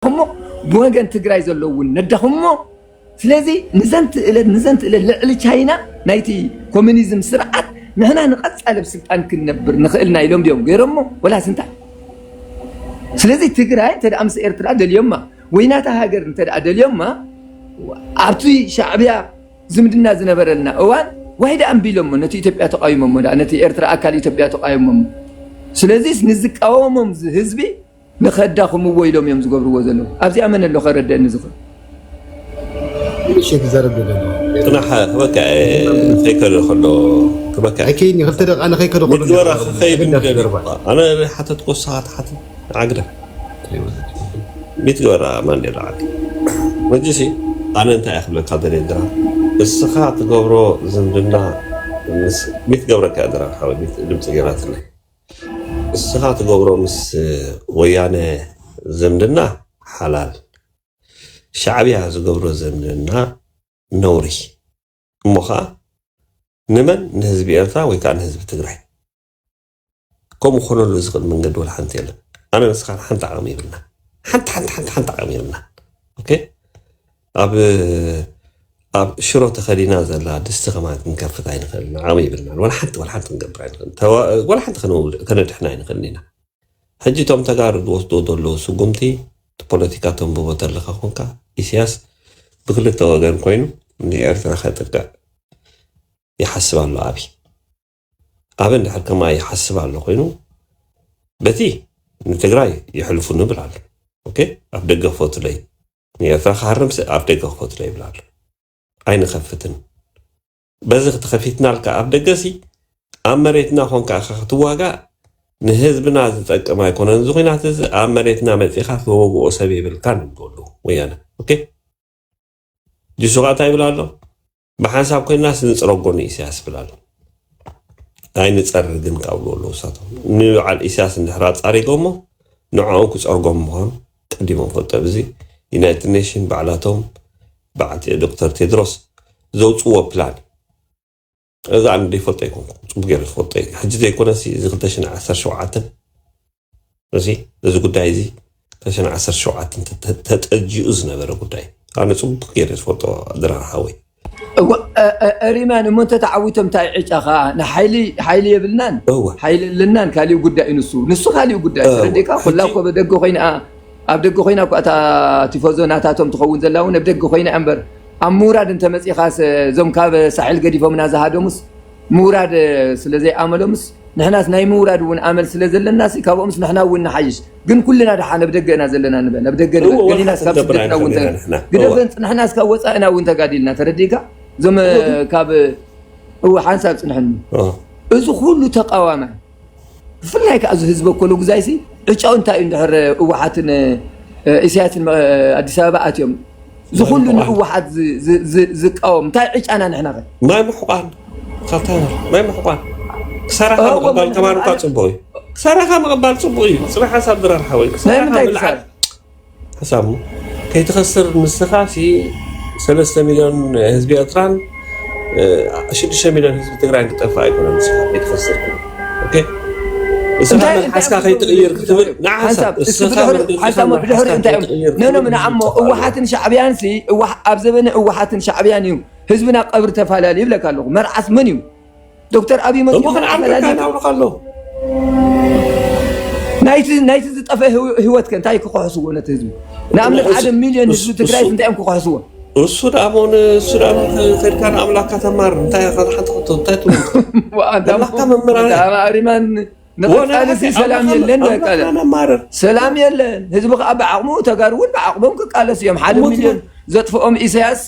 ነዳኹሞ፣ ብወገን ትግራይ ዘለዉ እውን ነዳኹሞ። ስለዚ ንዘን ትእለት ንዘን ትእለት ልዕሊ ቻይና ናይቲ ኮሚኒዝም ስርዓት ንሕና ንቐጻሊ ኣብ ስልጣን ክንነብር ንኽእልና ኢሎም ድዮም ገይሮሞ ወላስ እንታይ? ስለዚ ትግራይ እንተ ምስ ኤርትራ ደልዮማ ወይ ናታ ሃገር እንተ ደልዮማ ኣብቲ ሻዕብያ ዝምድና ዝነበረልና እዋን ዋይዳ ኣንቢሎሞ ነቲ ኢትዮጵያ ተቃዊሞሞ ደኣ ነቲ ኤርትራ ኣካል ኢትዮጵያ ተቃዊሞሞ። ስለዚስ ንዝቃወሞም ህዝቢ ንኸዳኽምዎ ኢሎም እዮም ዝገብርዎ ዘለዉ። ኣብዚኣ መን ኣሎ ከረድአኒ ዝኽእል? እሺ ክዛረብ ደሎ ጥናሓ ክበካ ከይከዶ ከሎ ክበካ ኣይከይኒ ክልተ ደቂ ኣነ ከይከዶ ከሎ ሚትግበራ ክኸይድ ኣገዳሲ ምደሊ ዘረባ ኣነ ሓተት ኮሳኻ ትሓት ዓግዳ ሚትግበራ ማንዴላ ዓዲ መጅሲ ኣነ እንታይ እየ ክብለካ ደለ ድራ እስኻ ትገብሮ ዝምድና ምስ- ሚትገብረካ ድራ ሓወ ድምፂ ገይራትለይ እስኻ ትገብሮ ምስ ወያነ ዝምድና ሓላል ሻዕብያ ዝገብሮ ዝምድና ነውሪ እሞ ከዓ ንመን ንህዝቢ ኤርትራ ወይ ከዓ ንህዝቢ ትግራይ ከምኡ ክኾነሉ ዝኽእል መንገዲ ወላ ሓንቲ የለን ኣነ ንስኻ ሓንቲ ዓቕሚ ይብልና ሓንቲ ሓንቲ ሓንቲ ሓንቲ ዓቕሚ ይብልና ኦኬ ኣብ ኣብ ሽሮ ተኸዲና ዘላ ድስቲ ከማን ክንከፍት ኣይንኽእልን ዓቕሚ ይብልና ወላ ሓንቲ ወላ ሓንቲ ክንገብር ኣይንኽእል ወላ ሓንቲ ከነድሕና ኣይንኽእልን ኢና ሕጂ እቶም ተጋሩ ዝወስድዎ ዘለዉ ስጉምቲ እቲ ፖለቲካ ተንብቦ ተለካ ኮንካ ኢሳያስ ብክልተ ወገን ኮይኑ ንኤርትራ ከጥቅዕ ይሓስብ ኣሎ ኣብይ ኣብ እንድሕር ከማ ይሓስብ ኣሎ ኮይኑ በቲ ንትግራይ ይሕልፉ ንብል ኣሎ ኦኬ ኣብ ደገ ክፈቱለይ ንኤርትራ ክሃርምስ ኣብ ደገ ክፈቱለይ ይብል ኣሎ ኣይንኸፍትን በዚ ክትኸፊትናልካ ኣብ ደገሲ ኣብ መሬትና ኮንካ ኢኻ ክትዋጋእ ንህዝብና ዝጠቅም ኣይኮነን እዚ ኩናት እዚ ኣብ መሬትና መፂኻ ክወግኦ ሰብ የብልካን ይብሉ ኣለዉ ወያነ ኦኬ ጅሱ ከዓ እንታይ ይብል ኣሎ ብሓንሳብ ኮይናስ ንፅረጎ ንኢሳያስ ይብል ኣሎ ኣይንፀርግን ካብ ኣለዉ ኣለዉ እሳቶም ንበዓል ኢሳያስ እንድሕር ኣፃሪጎሞ ንዕኦም ክፀርጎም ምዃኑ ቀዲሞም ፈልጦ እዚ ዩናይትድ ኔሽን ባዕላቶም በዓቲ ዶክተር ቴድሮስ ዘውፅዎ ፕላን እዚ ኣነ ዘይፈልጦ ኣይኮንኩ ፅቡቅ ገይረ ዝፈልጦ እዩ ሕጂ ዘይኮነሲ እዚ ክልተ ሽሕን ዓሰርተ ሸውዓተን እዚ እዚ ጉዳይ እዚ ክልተ ሽሕን ዓሰርተ ሸውዓተን ተጠጂኡ ዝነበረ ጉዳይ ኣነ ፅቡቅ ገይረ ዝፈልጦ ድራር ሓወይ ሪማን እሞ እንተ ተዓዊቶም እንታይ ዕጫ ከዓ ንሓይሊ ሓይሊ የብልናን እወ ሓይሊ ኣለናን ካሊኡ ጉዳይ እዩ ንሱ ንሱ ካሊኡ ጉዳይ ተረዲእካ ኩላ እኮ ደገ ኮይና ኣብ ደገ ኮይና እኳ እታ ቲፎዞ ናታቶም ትኸውን ዘላ እውን ኣብ ደገ ኮይና እያ እምበር ኣብ ምውራድ እንተመፂኻስ እዞም ካብ ሳሕል ገዲፎምና ዝሃደሙስ ምውራድ ስለ ዘይኣመሎምስ ንሕናስ ናይ ምውራድ እውን ኣመል ስለ ዘለናስ ካብኦምስ ንሕና እውን ንሓይሽ ግን ኩልና ደሓ ነብ ደገ ኢና ዘለና ንበል ነብ ደገ ንበል ገሊናስ ካብ ስደትና እውን ግደፈን ፅንሕናስ ካብ ወፃእና እውን ተጋዲልና ተረዲእካ እዞም ካብ እወ ሓንሳብ ፅንሕኒ እዚ ኩሉ ተቃዋማይ ብፍላይ ከዓ እዚ ህዝቢ ኮሎ ጉዛይሲ ዕጫው እንታይ እዩ እንድሕር እዋሓትን ኢሳያስን ኣዲስ ኣበባ ኣትዮም ዝኩሉ ንእዋሓት ዝቃወም እንታይ ዕጫና ንሕና ከ ማይ ምሕቋን ካልታ ማይ ምሕቋን ክሳራካ ምቕባል ተማርካ ፅቡቅ እዩ ክሳራካ ምቕባል ፅቡቅ እዩ ፅና ሓንሳብ ድራር ሓወይ ክሳራካ ምልዓል ሓሳቡ ከይትኸስር ንስኻ ሲ ሰለስተ ሚልዮን ህዝቢ ኤርትራን ሽዱሽተ ሚልዮን ህዝቢ ትግራይ ክጠፍእ ኣይኮነን ንስኻ ከይትኸስር እስኻ መልሓስካ ከይትቕይር ክትብል ንዓሓሳብ እስኻ ሓንሳብ ብድሕሪ እንታይ እዮም ነኖም ንዓሞ እዋሓትን ሻዕብያን ሲ ኣብ ዘበነ እዋሓትን ሻዕብያን እዩ ህዝብና ቀብሪ ተፈላለዩ ይብለካ ኣለኹ መርዓስ መን እዩ ዶክተር ኣብይ መፂኡ እሞ ክንዓርቀካ ተፈላልዩ ናብርካ ኣሎ ናይቲ ናይቲ ዝጠፈ ህይወት ከ እንታይ ክኸሕስዎ ነቲ ህዝቢ ንኣብነት ሓደ ሚልዮን ህዝቢ ትግራይ እንታይ እዮም ክኸሕስዎ እሱ ደኣ ሞ ንእሱ ደኣ ሞ ከድካ ንኣምላካ ተማር እንታይ ኢኻ ሓንቲ ክቶ እንታይ ትብል ኣምላካ መምህር ኣለ ኣሪማን ንቐፃልሲ ሰላም የለን ቀለ ነማርር ሰላም የለን ህዝቢ ከዓ ብዓቕሙ ተጋሩ እውን ብዓቕሞም ክቃለሱ እዮም ሓደ ሚልዮን ዘጥፍኦም ኢሳያስ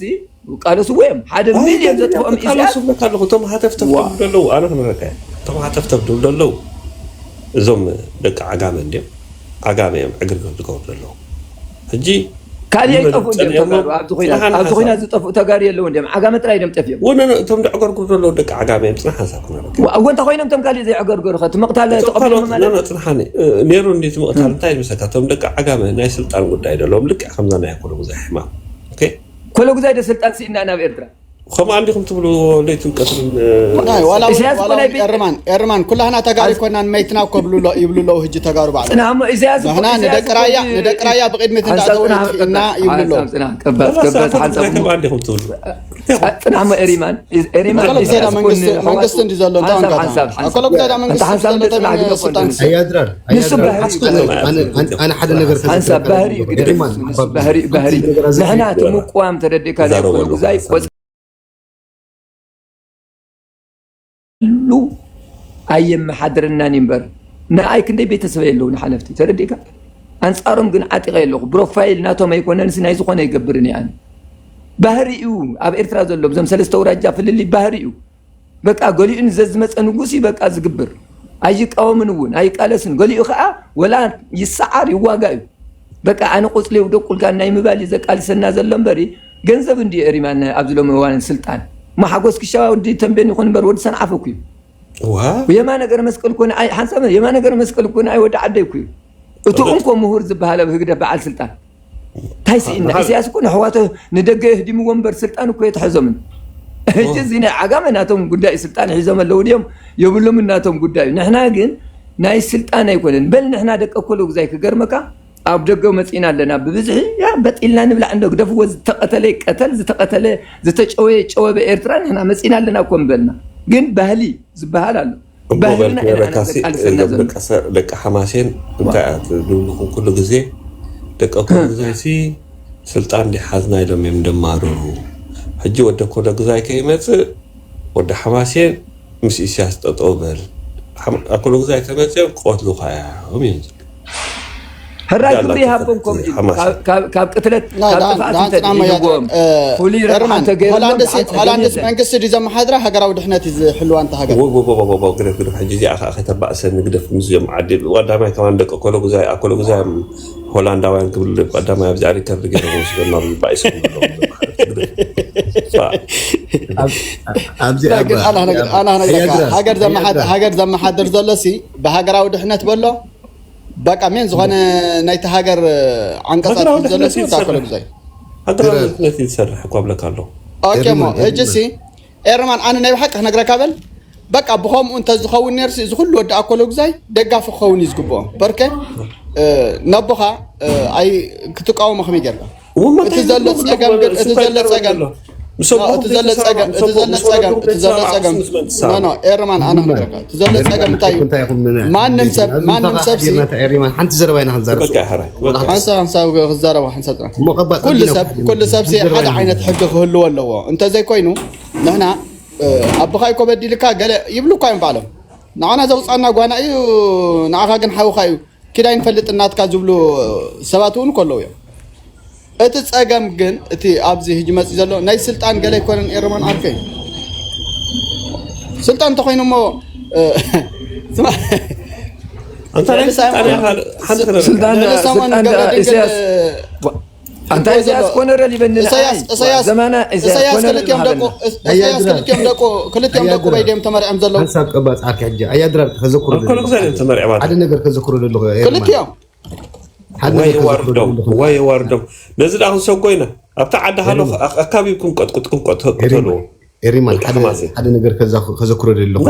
ቃለስዎ እዮም ሓደ ሚልዮን ዘጥፍኦም ኢሳያስ ቃለሱ ኣለኹ እቶም ሃተፍተፍ ደለዉ ኣነ ክንረካ እቶም ሃተፍተፍ ደለዉ እዞም ደቂ ዓጋመ እንዲም ዓጋመ እዮም ዕግርግር ዝገብሩ ዘለዉ ሕጂ ካሊእ ኣይጠፍኡ እንዲም ተጋሩ ኣብዚ ኮይና ኣብዚ ኮይና ዝጠፍኡ ተጋሩ የለዉ እንዲም ዓጋመ ጥራይ እዮም ጠፊኦም ወነ እቶም ደዕገርጉር ዘለዉ ደቂ ዓጋመ እዮም ፅና ሓንሳብ ክንረካ እወ እንታይ ኮይኖም እቶም ካሊእ ዘይዕገርገሩ ከ ትምቕታል ተቐቢሎም ማለት ፅንሓኒ ነይሩ እንዲ ትምቕታል እንታይ ይመስለካ እቶም ደቂ ዓጋመ ናይ ስልጣን ጉዳይ ደለዎም ልክዕ ከምዛ ናይ ኮሎ ጉዛይ ሕማም ኮሎ ጉዛይ ደ ስልጣን ስኢና ናብ ኤርትራ ከምኡ እንዲኹም ትብሉ ለይትን ቀትርን። ናይ ዋላ ዋላ ኤርማን ኤርማን ኩላህና ተጋሩ ኮናን መይትና እኮ ብሉ ይብሉ ኣለዉ። ህጂ ተጋሩ ባዕሉ ጽናሞ ኢሳያስ ንሕና ንደቂ ራያ ንደቂ ራያ ብቅድሚት እንዳእተወ ይጥፍእና ይብሉ ኣለዉ። ጽናሞ ኤሪማን ኤሪማን መንግስቲ እንዲ ዘሎ እንታይ ወንካታ ኣኮሎ ጉዳዳ መንግስቲ እንዲ ዘሎ ተመን ስልጣን ኣነ ሓደ ነገር ንሕና እቲ ምቁዋም ተረዲእካ ዘይኮኑ ግዛይ ሉ ኣየመሓድረናን እምበር ንኣይ ክንደይ ቤተሰበይ ኣለዉ ንሓለፍቲ ተረዲእካ። ኣንፃሮም ግን ዓጢቐ ኣለኹ። ብሮፋይል ናቶም ኣይኮነንሲ ናይ ዝኾነ ይገብርን እየ ኣነ። ባህሪ እዩ ኣብ ኤርትራ ዘሎ ብዞም ሰለስተ ውራጃ ፍልልይ ባህሪ እዩ። በቃ ገሊኡ ንዘዝመፀ ንጉስ እዩ በቃ ዝግብር። ኣይቃወምን እውን ኣይቃለስን። ገሊኡ ከዓ ወላ ይሰዓር ይዋጋ እዩ። በቃ ኣነ ቆፅሊ የውደቁልካ ናይ ምባል እዩ ዘቃልሰና ዘሎ እምበሪ ገንዘብ እንዲ ኤሪማን ኣብዚ ሎሚ እዋን ስልጣን ማሓጎስ ክሻ ወዲ ተንቤን ይኹን እምበር ወዲ ሰንዓፈ ኩዩ የማ ነገር መስቀል ኮነ ኣይ ሓንሳብ የማ ነገር መስቀል ኮነ ኣይ ወዲ ዓደይ ኩዩ እቲ እንኮ ምሁር ዝበሃል ኣብ ህግደፍ በዓል ስልጣን እንታይ ስኢና ኢሳያስ እኮ ንሕዋቶ ንደገ የህዲምዎ እምበር ስልጣን እኮ የተሐዞምን ሕጂ እዚ ናይ ዓጋመ ናቶም ጉዳይ ስልጣን ሒዞም ኣለዉ ድዮም የብሎም እናቶም ጉዳዩ ንሕና ግን ናይ ስልጣን ኣይኮነን በል ንሕና ደቀ ኮሎ ግዛይ ክገርመካ ኣብ ደገ መፂና ኣለና ብብዝሒ ያ በጢልና ንብላዕ እንዶ ግደፍዎ ዝተቀተለ ይቀተል ዝተቀተለ ዝተጨወየ ይጨወ ብኤርትራ ንሕና መፂና ኣለና እኮ ምበልና ግን ባህሊ ዝበሃል ኣሎ ባህልና ኢና ንሕና ዘቃልሰና ዘሎ ደቂ ሓማሴን እንታይ እያ ትብልኹም ኩሉ ግዜ ደቂ ኮሎ ግዛይ ሲ ስልጣን እንዲሓዝና ኢሎም እዮም ደማርሩ ሕጂ ወደ ኮሎ ግዛይ ከይመፅእ ወደ ሓማሴን ምስ ኢሳያስ ጠጠው በል ኣኮሎ ግዛይ ተመፅኦም ክቆትሉካ እዮም እዮም ዝብል ሕራይ ክብሪ ይሃቦም ኮሚቲ ካብ ቅትለት ካብ ጥፍኣት እንተድሕንዎም ፍሉይ ረብሓ እንተገይርሎም ሆላንድስ መንግስቲ ድዩ ዘመሓድራ ሃገራዊ ድሕነት እዩ ዝሕልዋ እንተ ሃገር ግደፍ ግደፍ ሕጂ እዚኣ ከዓ ከተባእሰ ንግደፍ ምስዚኦም ዓዲ ቀዳማይ ከማን ደቂ ኮሎ ግዛይ ኣኮሎ ግዛይ ሆላንዳውያን ክብል ቀዳማይ ኣብዚኣ ሪከርድ ገይሮም ወስዶም ናብ ባይሶም ሃገር ዘመሓድር ዘሎ ሲ ብሃገራዊ ድሕነት በሎ በቃ ሜን ዝኾነ ናይቲ ሃገር ዓንቀፃት ዘሎ ሲ ታኮለ ጉዛይ ሃገራዊ ድሕነት ይሰርሕ እኳ ብለካ ኣለኹ ኦኬ ሞ ሕጂ ሲ ኤርማን ኣነ ናይ ብሓቂ ክነግረካ በል በቃ ብኸምኡ እንተዝኸውን ነርሲ እዚ ኩሉ ወዲ ኣኮሎ ግዛይ ደጋፊ ክኸውን እዩ ዝግብኦ በርከ ነቦኻ ኣይ ክትቃወሞ ከመይ ጌርካ እቲ ዘሎ ፀገም ግን እቲ ዘሎ ፀገም እቲ ዘሎ ፀገም እቲ ዘሎ ፀገም እቲ ዘሎ ፀገም ኖ ኖ ኤርማን ኣነ ክነግረካ እቲ ዘሎ ፀገም እንታይ እዩ ማንም ሰብ ማንም ሰብ ሲ ሓንቲ ዘረባ ኢና ክንዛረብ ሓንሳብ ሓንሳብ ክዛረባ ሓንሳብ ጥራሕ ኩሉ ሰብ ኩሉ ሰብ ሲ ሓደ ዓይነት ሕጊ ክህልዎ ኣለዎ እንተዘይኮይኑ ንሕና ኣቦኻ እኮ በዲልካ ገለ ይብሉ እኳ እዮም ባዕሎም ንዓና ዘውፃና ጓና እዩ ንዓኻ ግን ሓውኻ እዩ ኪድ ኣይንፈልጥ እናትካ ዝብሉ ሰባት እውን ከለዉ እዮም እቲ ፀገም ግን እቲ ኣብዚ ህጂ መፂ ዘሎ ናይ ስልጣን ገለ ኣይኮነን ኤርማን ዓርከይ ስልጣን እንተኮይኑ እሞ ስልጣን ስልጣን ኢሳያስ ኣንታ ኢሳያስ ኮነረ ሊበኒ ዘማና ኢሳያስ ኮነረ ክልቲኦም ደቁ ክልቲኦም ደቁ በይደም ተመርዕም ዘለዉ ሓንሳብ ቀባፅ ዓርኪ ሕጂ ኣያድራር ከዘክሮ ሓደ ነገር ከዘክሮ ዘለኹ ክልቲኦም ወይ ዋርዶም ነዚ ዳ ክንሰጎ ኢና ኣብታ ዓዲ ሃሎ ኣካቢብኩም ቀጥቅጥኩም ቀትልዎ ኤሪማን ሓደ ነገር ከዘክሮ ዘለኹ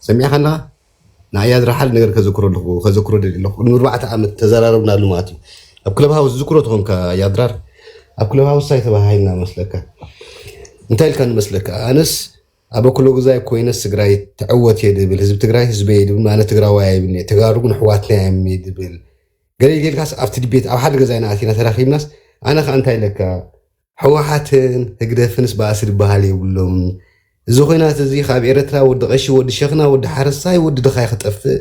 ሰሚዕካ ኣለኻ ንኣይ ኣድራር ሓደ ነገር ከዘክሮ ኣለኹ ከዘክሮ ደሊ ኣለኹ ቅድሚ ኣርባዕተ ዓመት ተዘራረብናሉ ማለት እዩ ኣብ ክለብ ሃውስ ዝክሮ ትኾንካ ያድራር ኣብ ክለብ ሃውስ እንታይ ተባሃሂልና መስለካ እንታይ ኢልካ ንመስለካ ኣነስ ኣብ ኣክሎ ግዛይ ኮይነስ ትግራይ ትዕወት እየ ድብል ህዝቢ ትግራይ ህዝበ እየ ድብል ኣነ ትግራዋይ ኣይብልኒ ተጋሩ ግን ኣሕዋትና እዮም ድብል ገለ ኢልካስ ኣብቲ ድቤት ኣብ ሓደ ገዛ ኢና ኣቲና ተራኺብናስ ኣነ ከዓ እንታይ ኢለካ ህወሓትን ህግደፍንስ ባእሲ ዝበሃል የብሎም። እዚ ኹናት እዚ ካብ ኤረትራ ወዲ ቀሺ፣ ወዲ ሸኽና፣ ወዲ ሓረስታይ፣ ወዲ ድኻይ ክጠፍእ፣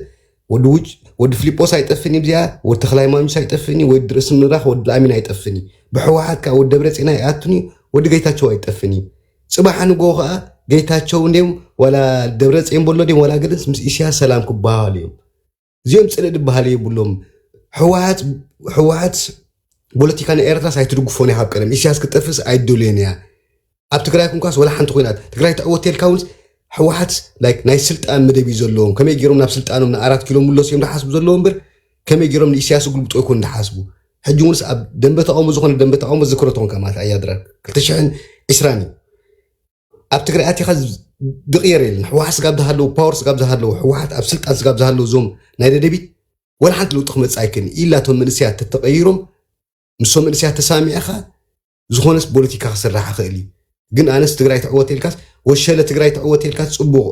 ወዲ ውጭ፣ ወዲ ፍሊጶስ ኣይጠፍእን እዩ ብዚኣ፣ ወዲ ተኽለሃይማኖትስ ኣይጠፍእን እዩ፣ ወዲ ርእሲ ምራኽ፣ ወዲ ኣሚን ኣይጠፍእን እዩ። ብህወሓት ከዓ ወዲ ደብረፅዮን ኣይኣቱን እዩ፣ ወዲ ጌታቸው ኣይጠፍእን እዩ። ፅባሕ ንግሆ ከዓ ጌታቸው እንድዮም ዋላ ደብረፅዮን በሎ ድዮም ዋላ ገለስ ምስ ኢሳያስ ሰላም ክበሃሃሉ እዮም። እዚኦም ፅልእ ዝበሃል የብሎም። ህወሓት ህወሓት ፖለቲካ ናይ ኤርትራስ ኣይትድግፎን ኢኻ ኣብ ቀደም ኢሳያስ ክትጠፍእስ ኣይደልዮን እያ ኣብ ትግራይ ኩንካስ ወላ ሓንቲ ኮይናት ትግራይ ትዕወት ተልካ እውን ህወሓት like ናይ ስልጣን መደብ እዩ ዘለዎም ከመይ ገይሮም ናብ ስልጣኖም ንኣራት ኪሎ ምለሱ እዮም ዝሓስቡ ዘለዎም እምበር ከመይ ገይሮም ንኢሳያስ ግልብጦ ይኮኑ ዝሓስቡ ሕጂ እውንስ ኣብ ደንበ ተቃውሞ ዝኾነ ደንበ ተቃውሞ ዝክሮ ትኾንካ ማለት ኣያድራ ክልተ ሽሕን ዕስራን እዩ ኣብ ትግራይ ኣቲኻ ድቕየር የለን። ህወሓት ስጋብ ዝሃለዉ፣ ፓወር ስጋብ ዝሃለዉ፣ ህወሓት ኣብ ስልጣን ስጋብ ዝሃለዉ፣ እዞም ናይ ደደቢት ወላ ሓንቲ ለውጢ ክመፅእ ኣይክእልን ኢላ እቶም መንእሰያት ተተቐይሮም ምስቶም መንእሰያት ተሳሚዕኻ ዝኾነስ ፖለቲካ ክስራሕ ይኽእል እዩ። ግን ኣነስ ትግራይ ትዕወት ኢልካስ፣ ወሸለ ትግራይ ትዕወት ኢልካስ ፅቡቕ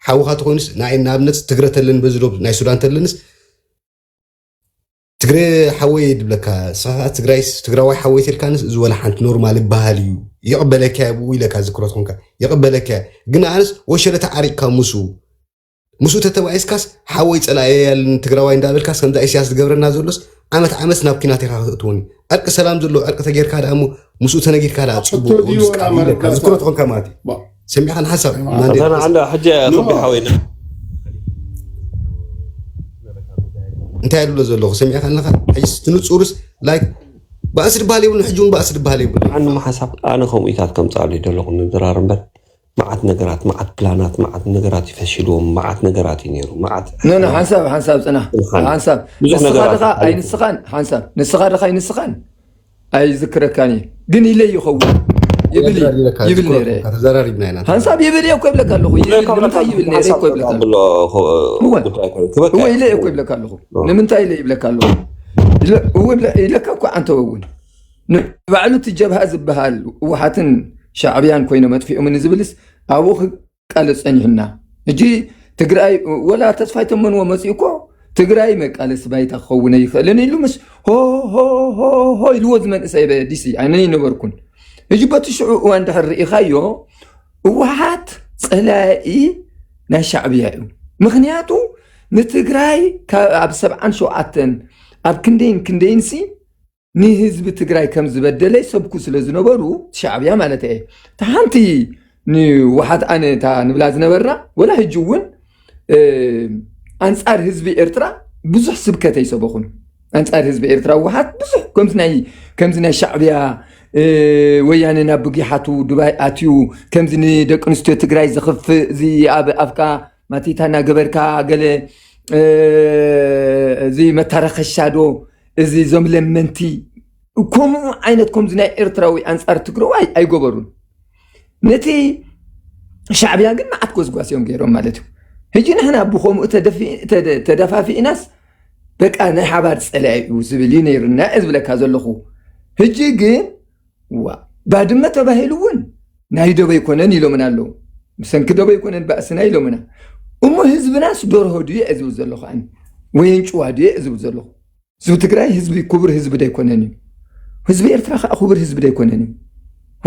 ሓውኻ ተኾይኑስ፣ ንኣብነት ትግረ ተለን በዚ ዶብ ናይ ሱዳን ተለንስ ትግረ ሓወይ ድብለካ፣ ንስኻ ትግራይስ ትግራዋይ ሓወይ ተልካንስ፣ እዚ ወላ ሓንቲ ኖርማል ይበሃል እዩ። ይቕበለካ እየ ብኡ ኢለካ ዝክሮ ትኾንካ፣ ይቕበለካ እየ። ግን ኣነስ ወሸለ ተዓሪቕካ ምስኡ፣ ምስኡ ተተባኢስካስ ሓወይ ጸላኢ ያልን ትግራዋይ እንዳበልካስ፣ ከምዛ ኢሳያስ ዝገብረና ዘሎስ ዓመት ዓመት ናብ ኲናት ኢኻ ክትእትወኒ። ዕርቂ ሰላም ዘለዎ ዕርቂ ተጌርካ ደኣ እሞ ምስኡ ተነጊርካ ደኣ ጽቡቕ ዝቃ ኢለካ ዝክሮ ትኾንካ ማለት እዩ። ሰሚዕኻ ንሓሳብ ማንዴላ ኣታና ዓንዳ ሕጂ ኖ። ክቢ ሓወይና እንታይ ኣሎ ዘለኹ ሰሚዕካ ኣለኻ? ሕጅስ ትንጹርስ ላይክ ባእሲ ዝበሃል የብሉን። ሕጂ እውን ባእሲ ዝበሃል የብሉን። ኣነ ሓሳብ ኣነ ከምኡ ኢታት ከምጻሉ ይደለኹ ንድራር እምበር መዓት ነገራት መዓት ፕላናት መዓት ነገራት ይፈሽልዎም መዓት ነገራት እዩ ነይሩ መዓት ኖ ኖ ሓንሳብ ሓንሳብ ጽና ሓንሳብ ብዙሕ ንስኻ ነገራት ድኻ ኣይ ንስኻን ሓንሳብ ንስኻ ድኻ ኣይ ንስኻን ኣይዝክረካን እየ ግን ኢለ ይኸውን ይብል ይብል ነይረ ተዘራሪብና ኢና ሓንሳብ ይብል እየ እኮ ይብለካ ኣለኹ ይብል ንምንታይ ይብል ነይረ እኮ ይብለካ ኣለኹ እወ ኢለ እኮ ይብለካ ኣለኹ ንምንታይ ኢለ ይብለካ ኣለኹ ኢለካ እኮ ኣንተ እውን ንባዕሉ እቲ ጀብሃ ዝበሃል ህወሓትን ሻዕብያን ኮይኖም ኣጥፊኦምኒ ዝብልስ ኣብኡ ክቃለስ ጸኒሑና። ሕጂ ትግራይ ወላ ተስፋይ ተመንዎ መፂኡ እኮ ትግራይ መቃለሲ ባይታ ክኸውን ኣይኽእልን ኢሉ ምስ ሆ ሆ ሆ ሆ ኢልዎ ዝመንእሰይ በዲሲ ኣነ ይነበርኩን። ሕጂ በቲ ሽዑ እዋን ድሕር ርኢኻዮ ህወሓት ጸላኢ ናይ ሻዕብያ እዩ። ምክንያቱ ንትግራይ ካብ ኣብ ሰብዓን ሸውዓተን ኣብ ክንደይን ክንደይንሲ ንህዝቢ ትግራይ ከም ዝበደለ ይሰብኩ ስለ ዝነበሩ ሻዕብያ ማለት እየ። እቲ ሓንቲ ንዋሓት ኣነ እታ ንብላ ዝነበርና ወላ ሕጂ እውን ኣንፃር ህዝቢ ኤርትራ ብዙሕ ስብከት ኣይሰበኹን። ኣንፃር ህዝቢ ኤርትራ ዋሓት ብዙሕ ከምዚ ናይ ከምዚ ናይ ሻዕብያ ወያነ ናብ ብጊሓቱ ዱባይ ኣትዩ ከምዚ ንደቂ ኣንስትዮ ትግራይ ዘኽፍእ እዚ ኣብ ኣፍካ ማቲታ እናገበርካ ገለ እዚ መታረኸሻ ዶ እዚ ዞም ለመንቲ ከምኡ ዓይነት ከምዚ ናይ ኤርትራዊ ኣንፃር ትግራዋይ ኣይገበሩን። ነቲ ሻዕብያ ግን መዓት ጎስጓስ እዮም ገይሮም ማለት እዩ። ሕጂ ንሕና ብኸምኡ ተደፊ- ተደ- ተደፋፊእናስ በቃ ናይ ሓባር ፀላኢ እዩ ዝብል እዩ ነይሩና እየ ዝብለካ ዘለኹ። ሕጂ ግን ዋ ባድመ ተባሂሉ እውን ናይ ደበ ኣይኮነን ኢሎምና ኣለዉ። ብሰንኪ ደበ ኣይኮነን ባእስና ኢሎምና። እሞ ህዝብናስ ደርሆ ድዩ እየ ዝብል ዘለኹ ኣነ ወይ እንጭዋ ድዩ እየ ዝብል ዘለኹ። ህዝቢ ትግራይ ህዝቢ ክቡር ህዝቢ ዶ ኣይኮነን እዩ? ህዝቢ ኤርትራ ከዓ ክቡር ህዝቢ ዶ ኣይኮነን እዩ?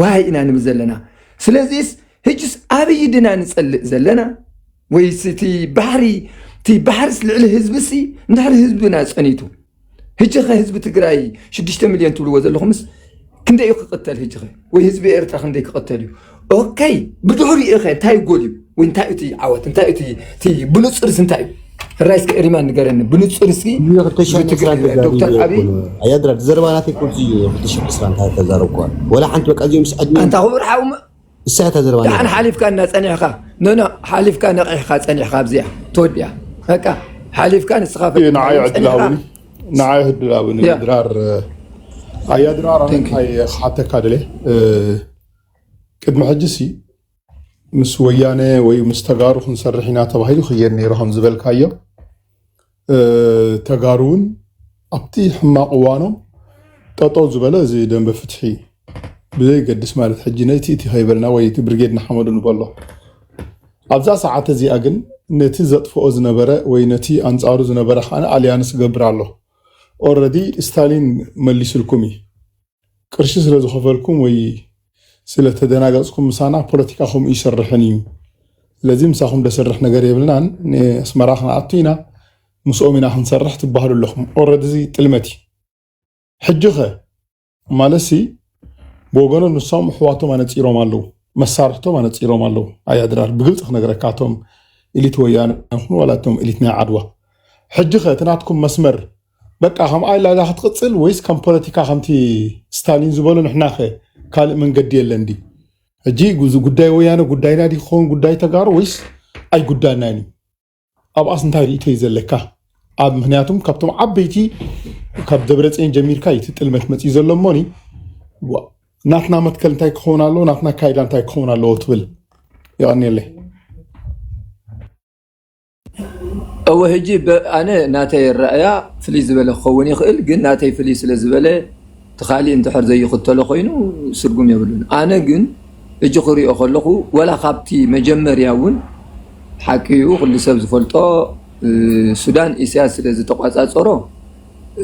ዋይ ኢና ንብል ዘለና። ስለዚስ ሕጅስ ኣበይ ድና ንፀልእ ዘለና? ወይስ እቲ ባሕሪ እቲ ባሕርስ ልዕሊ ህዝብሲ እንድሕር ህዝብና ፀኒቱ ሕጂ ከ ህዝቢ ትግራይ ሽዱሽተ ሚልዮን ትብልዎ ዘለኹምስ ክንደይ እዩ ክቕተል ሕጂ ኸ ወይ ህዝቢ ኤርትራ ክንደይ ክቕተል እዩ? ኦከይ ብድሕሪኡ ኸ እንታይ ጎል እዩ ወይ እንታይ እቲ ዓወት እንታይ እቲ እቲ ብንፁርስ እንታይ እዩ? ሕራይ እስኪ እሪማ ንገረኒ ብንፁር እስኪ ህዝቢ ትግራይ ዶክተር ኣብይ ኣያድራ ዘረባ ናተይ ኮዚ እዩ ክልተ ሽሕ ዕስራ እንታይ ተዛረብኳ ወላ ሓንቲ በቃ እዚኦም ምስ ዕድመ ኣንታ ክቡር ሓው እሳያት ኣዘርባ ደሓን ሓሊፍካ እና ጸኒሕካ ኖ ኖ ሓሊፍካ ነቂሕካ ጸኒሕካ ኣብዚኣ ትወዲያ በቃ ሓሊፍካ ንስኻ ንዓይ ዕድል ሃቡኒ ንዓይ ዕድል ሃቡኒ ድራር ኣያ ድራር ኣንታይ ክሓተካ ደለ ቅድሚ ሕጂ ሲ ምስ ወያነ ወይ ምስ ተጋሩ ክንሰርሕ ኢና ተባሂሉ ክየድ ነይሩ ከም ዝበልካዮ ተጋሩ እውን ኣብቲ ሕማቕ እዋኖም ጠጠው ዝበለ እዚ ደንበ ፍትሒ ብዘይገድስ ማለት ሕጂ ነቲ እቲ ከይበልና ወይ እቲ ብርጌድ ንሓመዱ ንበሎ ኣብዛ ሰዓት እዚኣ ግን ነቲ ዘጥፍኦ ዝነበረ ወይ ነቲ ኣንፃሩ ዝነበረ ከዓ ኣልያንስ ገብር ኣሎ ኦረዲ ስታሊን መሊስልኩም እዩ ቅርሺ ስለ ዝኸፈልኩም ወይ ስለ ተደናገፅኩም ምሳና ፖለቲካ ከምኡ ይሰርሕን እዩ ስለዚ ምሳኹም ደሰርሕ ነገር የብልናን ንኣስመራ ክንኣቱ ኢና ምስኦም ኢና ክንሰርሕ ትበሃሉ ኣለኹም ኦረዲ እዚ ጥልመት እዩ ሕጂ ኸ ማለሲ ብወገኖም ንሶም ኣሕዋቶም ኣነፂሮም ኣለዉ መሳርሕቶም ኣነፂሮም ኣለዉ ኣያድራር ብግልፂ ክነግረካቶም ኢሊት ወያነ ይኹን ዋላ እቶም ኢሊት ናይ ዓድዋ ሕጂ ኸ እቲ ናትኩም መስመር በቃ ከም ኣይላጋ ክትቅፅል ወይስ ከም ፖለቲካ ከምቲ ስታሊን ዝበሎ ንሕና ከ ካልእ መንገዲ የለን ዲ ሕጂ ጉዳይ ወያነ ጉዳይና ዲ ክኸውን ጉዳይ ተጋሩ ወይስ ኣይጉዳናን እዩ ኣብኣስ እንታይ ርእቶ እዩ ዘለካ ኣብ ምክንያቱም ካብቶም ዓበይቲ ካብ ደብረፅን ጀሚርካ እዩ ትጥልመት መፅዩ ዘሎ እሞኒ ናትና መትከል እንታይ ክኸውን ኣለዎ፣ ናትና ኣካይዳ እንታይ ክኸውን ኣለዎ ትብል? የቐንየለይ። እወ፣ ሕጂ በ-፣ ኣነ ናተይ ኣረኣእያ ፍልይ ዝበለ ክኸውን ይኽእል፣ ግን ናተይ ፍልይ ስለ ዝበለ እቲ ካሊእ እንድሕር ዘይኽተሎ ኮይኑ ስርጉም የብሉን። ኣነ ግን ሕጂ ክሪኦ ከለኹ፣ ወላ ካብቲ መጀመርያ እውን ሓቂ እዩ፣ ኩሉ ሰብ ዝፈልጦ፣ እ፣ ሱዳን ኢሳያስ ስለ ዝተቋጻጸሮ፣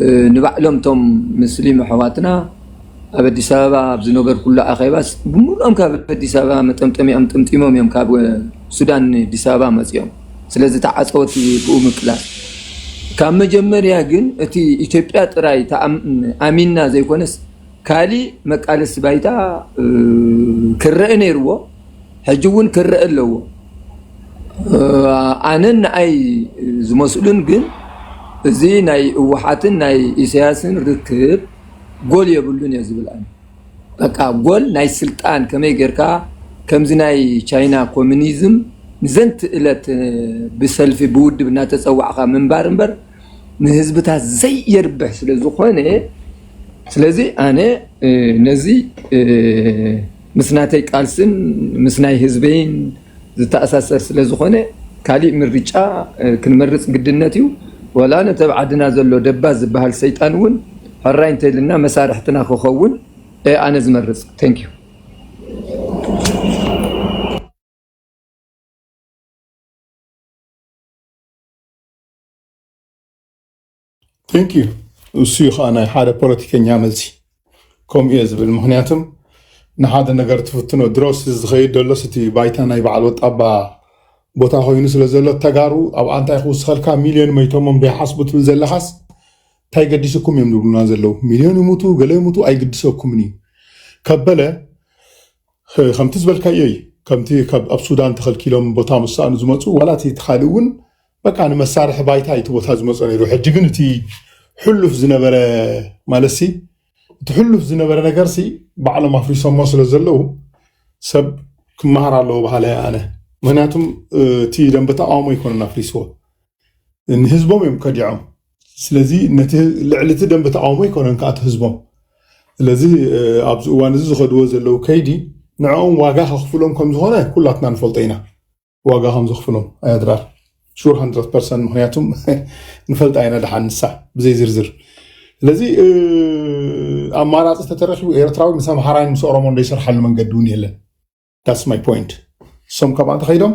እ፣ ንባዕሎም እቶም ምስሊም ኣሕዋትና ኣብ ኣዲስ ኣበባ ኣብ ዝነበርኩሉ ኣኼባስ ብምሉኦም ካብ ኣዲስ ኣበባ መጠምጠሚኦም ጥምጢሞም እዮም ካብ ሱዳን ኣዲስ ኣበባ መጺኦም። ስለዚ ተዓጸወቲ ብኡ ምቅላስ ካብ መጀመርያ ግን እቲ ኢትዮጵያ ጥራይ ተኣም-፣ ኣሚንና ዘይኮነስ ካሊእ መቃለሲ ባይታ፣ እ፣ ክረአ ነይርዎ፣ ሕጂ እውን ክረአ ኣለዎ። እ፣ ኣነን ንኣይ ዝመስሉን ግን እዚ ናይ ህወሓትን ናይ ኢሳያስን ርክብ ጎል የብሉን እየ ዝብል ኣነ። በቃ ጎል ናይ ስልጣን ከመይ ጌርካ ከምዚ ናይ ቻይና ኮሚኒዝም ንዘንቲ እለት፣ እ፣ ብሰልፊ ብውድብ እናተጸዋዕካ ምንባር እምበር ንህዝብታት ዘየርብሕ ስለ ዝኾነ፣ ስለዚ ኣነ፣ እ፣ ነዚ፣ እ፣ ምስ ናተይ ቃልስን ምስ ናይ ህዝበይን ዝተኣሳሰር ስለ ዝኾነ ካሊእ ምርጫ፣ እ፣ ክንመርጽ ግድነት እዩ። ወላ ነቲ ኣብ ዓድና ዘሎ ደባ ዝበሃል ሰይጣን እውን ሕራይ እንተይልና መሳርሕትና ክኸውን፣ እ፣ ኣነ ዝመርጽ። Thank you። Thank you። እሱ እዩ ከዓ ናይ ሓደ ፖለቲከኛ መልሲ። ከምኡ እየ ዝብል። ምክንያቱም ንሓደ ነገር ትፍትኖ ድሮስ ዝኸይድ ደሎስ እቲ ባይታ ናይ በዓል ወጣባ ቦታ ኮይኑ ስለ ዘሎ ተጋሩ ኣብ ኣንታይ ክውስኸልካ ሚልዮን መይቶሞም ዘይሓስቡ ትብል ዘለኻስ እንታይ ገዲስኩም እዮም ዝብሉና ዘለዉ? ሚልዮን ይሙቱ ገለ ይሙቱ ኣይግድሰኩምን እዩ። ከበለ ከምቲ ዝበልካዮ እዩ። ከምቲ ካብ ኣብ ሱዳን ተኸልኪሎም ቦታ ምስ ሰኣኑ ዝመፁ ዋላ እቲ ካልእ እውን በቃ ንመሳርሒ ባይታ እዩ እቲ ቦታ ዝመፆ ነይሩ። ሕጂ ግን እቲ ሕሉፍ ዝነበረ ማለትሲ እቲ ሕሉፍ ዝነበረ ነገርሲ ባዕሎም ኣፍሪሶሞ ስለ ዘለዉ ሰብ ክመሃር ኣለዎ በሃላይ ኣነ። ምክንያቱም እቲ ደንበ ተቃውሞ ኣይኮነን ኣፍሪስዎ፣ ንህዝቦም እዮም ከዲዖም። ስለዚ ነቲ ልዕሊ እቲ ደንበ ተቃውሞ ኣይኮነን ከዓ እቲ ህዝቦም። ስለዚ ኣብዚ እዋን እዚ ዝኸድዎ ዘለዉ ከይዲ ንዕኦም ዋጋ ከኽፍሎም ከም ዝኾነ ኩላትና ንፈልጦ ኢና። ዋጋ ከም ዘኽፍሎም ኣያድራር ሹር ሃንድረድ ፐርሰንት። ምክንያቱም ንፈልጣ ኢና ደሓን ንሳ ብዘይ ዝርዝር። ስለዚ ኣማራፂ ተተረኪቡ ኤርትራዊ ምስ ኣምሓራይን ምስ ኦሮሞን ዘይሰርሓሉ መንገዲ እውን የለን። That's my point። እሶም ካብ ኣንተ ከይዶም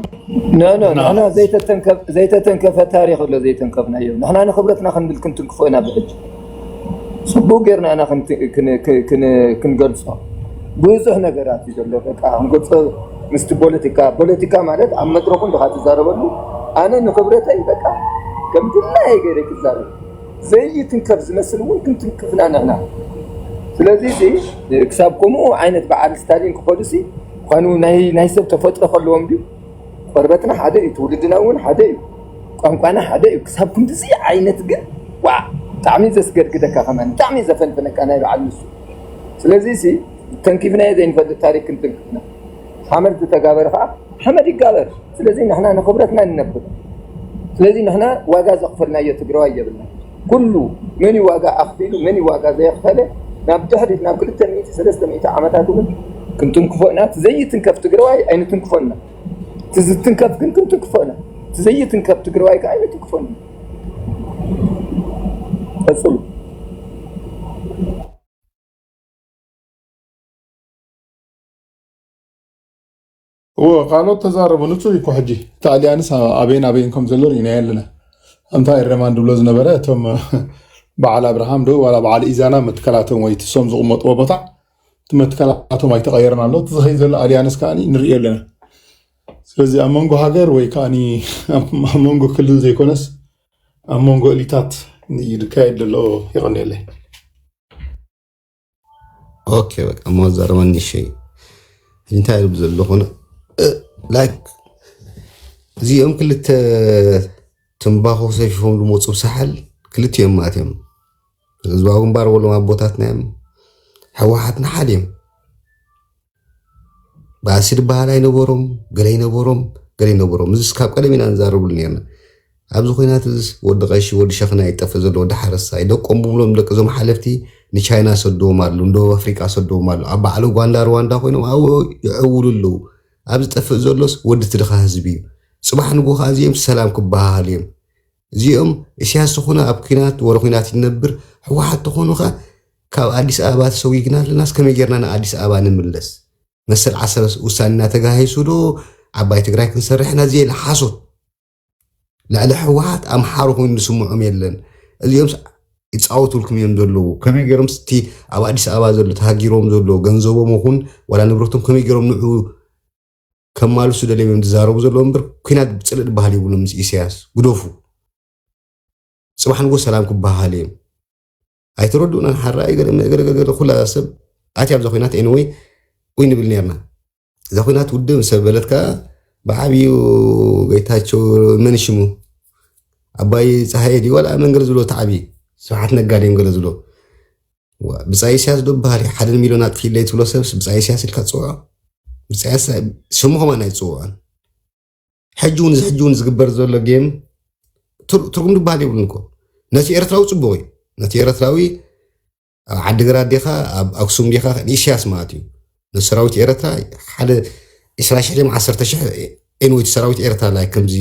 ኖ ኖ ንሕና ዘይተተንከፍ ዘይተተንከፈ ታሪኽ ኣሎ ዘይተንከፍናዮ። ንሕና ንክብረትና ክንብል ክንትንክፎ ኢና ብሕጂ። ጽቡቅ ጌርና ኢና ክንገልጾ። ብዙሕ ነገራት እዩ ዘሎ በቃ ክንገልጾ። ምስቲ ፖለቲካ ፖለቲካ ማለት ኣብ መድረኹ እንድኻ ትዛረበሉ ኣነ ንክብረተይ በቃ ከም ድላየ ገይረ ክዛረብ ዘይትንከፍ ዝመስል እውን ክንትንክፍና ንሕና። ስለዚ ክሳብ ከምኡ ዓይነት በዓል ስታሊን ክኸዱሲ ምዃኑ ናይ ሰብ ተፈጥሮ ከለዎም ድዩ? ቆርበትና ሓደ እዩ፣ ትውልድና እውን ሓደ እዩ፣ ቋንቋና ሓደ እዩ። ክሳብ ክንድዚ ዓይነት ግን ዋ ብጣዕሚ ዘስገድግደካ ከማን ብጣዕሚ ዘፈንፈነካ ናይ በዓል ንሱ። ስለዚ ሲ ተንኪፍናዮ ዘይንፈልጥ ታሪክ ክንትንክፍና ሓመድ ዝተጋበረ ከዓ ሓመድ ይጋበር። ስለዚ ንሕና ንክብረትና ንነብር። ስለዚ ንሕና ዋጋ ዘኽፈልናዮ ትግራዋይ የብልና። ኩሉ መን እዩ ዋጋ ኣኽፊሉ መን እዩ ዋጋ ዘየኽፈለ ናብ ድሕሪት ናብ ክልተ ሚእቲ ሰለስተ ሚእቲ ዓመታት እውን ክንትንክፎ ኢና። እቲ ዘይትንከፍ ትግራዋይ ኣይንትንክፎና። እቲ ዝትንከፍ ግን ክንትንክፎ ኢና። እቲ ዘይትንከፍ ትግራዋይ ከዓ ኣይንትንክፎን ኢና። ቀፅሉ። እዎ ካልኦት ተዛረቡ ንፁህ እዩ እኮ ሕጂ እቲ ኣልያንስ ኣበይን ኣበይን ከም ዘሎ ርኢናዮ ኣለና። ኣንታ ኤረማን ድብሎ ዝነበረ እቶም በዓል ኣብርሃም ዶ ዋላ በዓል ኢዛና መትከላቶም ወይ ትሶም ዝቕመጥዎ ቦታ እቲ መትከላቶም ኣይተቐየረን ኣሎ። እቲ ዝኸይድ ዘሎ ኣልያንስ ከዓ ንሪኦ ኣለና። ስለዚ ኣብ መንጎ ሃገር ወይ ከዓ ኣብ መንጎ ክልል ዘይኮነስ ኣብ መንጎ እሊታት እዩ ዝካየድ ዘሎ። የቐንየለይ። ኦኬ በቃ እሞ ዘረባ ንሸይ እንታይ ይብል ዘለኹ ላይክ እዚኦም ክልተ ትንባኾ ሰፊፎም ዝመፁ ብሳሕል ክልቲኦም ማለት እዮም። ህዝባዊ ግንባር በሎም ኣቦታትና እዮም። ህወሓትና ሓደ እዮም። ባእሲ ዝበሃል ኣይነበሮም፣ ገለ ኣይነበሮም፣ ገለ ኣይነበሮም። እዚስ ካብ ቀደም ኢና ንዛረብሉ ነርና። ኣብዚ ኹናት እዚስ ወዲ ቀሺ፣ ወዲ ሸኽና ይጠፍእ ዘሎ፣ ወዲ ሓረስታይ፣ ደቆም ብምሎም ደቂ እዞም ሓለፍቲ ንቻይና ሰድዎም ኣሎ፣ ንደቡብ ኣፍሪቃ ሰድዎም ኣሎ። ኣብ ባዕሉ ጓንዳ ሩዋንዳ ኮይኖም ኣብኡ ይዕውሉ ኣለዉ። ኣብ ዝጠፍእ ዘሎስ ወዲ ትድኻ ህዝቢ እዩ። ጽባሕ ንግሆ ከኣ እዚኦም ሰላም ክበሃሃል እዮም። እዚኦም ኢሳያስ ዝኾነ ኣብ ኲናት ወረ ኲናት ይነብር፣ ህወሓት ተኾኑ ከኣ ካብ ኣዲስ ኣበባ ተሰጒግና ኣለናስ ከመይ ጌርና ንኣዲስ ኣበባ ንምለስ? መሰል ዓሰርተ ውሳኔና ተጋሂሱ ዶ ዓባይ ትግራይ ክንሰርሕ ኢና? እዚ የለ ሓሶት። ልዕሊ ህወሓት ኣምሓሩ ኮይኑ ዝስምዖም የለን። እዚኦም ይፃወቱልኩም እዮም ዘለዉ። ከመይ ገይሮም ስቲ ኣብ ኣዲስ ኣበባ ዘሎ ተሃጊሮም ዘሎ ገንዘቦም ይኹን ዋላ ንብረቶም ከመይ ገይሮም ንዑ ከማልሱ ደልዮም እዮም ዝዛረቡ ዘለዉ እምበር ኲናት ብፅልእ ዝበሃል የብሎም። ምስ ኢሳያስ ግደፉ። ጽባሕ ንጎ ሰላም ክበሃል እዮም። ኣይተረድኡናን ሓራይ ገለ ገለ ገለ ገለ ኩላ ሰብ ኣትያ ኣብዛ ኲናት ኤንወይ ኡይ ንብል ነርና። እዛ ኲናት ውድብ ሰብ በለት ከኣ ብዓብዩ ጌታቸው መን ሽሙ ኣባይ ፀሃየ ድዩ ዋላ መን ገለ ዝብሎ ተዓቢ ስብሓት ነጋ ድዮም ገለ ዝብሎ ዋ፣ ብጻይ ኢሳያስ ዶ በሃል ሓደ ሚሊዮን ኣጥፊለይ ትብሎ ሰብስ ብጻይ ኢሳያስ ኢልካ ትጽውዖ? ብጻይ ኢሳያስ ስሙ ከማን ኣይትጽውዖን። ሕጂ እውን እዚ ሕጂ እውን ዝግበር ዘሎ ጌም ትር- ትርጉም ዝበሃል የብሉን እኮ። ነቲ ኤርትራዊ ጽቡቕ እዩ። ነቲ ኤርትራዊ ኣብ ዓዲግራት ዲኻ ኣብ ኣክሱም ዲኻ ንኢሳያስ ማለት እዩ። ንሰራዊት ኤርትራ ሓደ ዕስራ ሽሕ ድዮም ዓሰርተ ሽሕ ኤንወይቲ ሰራዊት ኤርትራ ላይ ከምዚ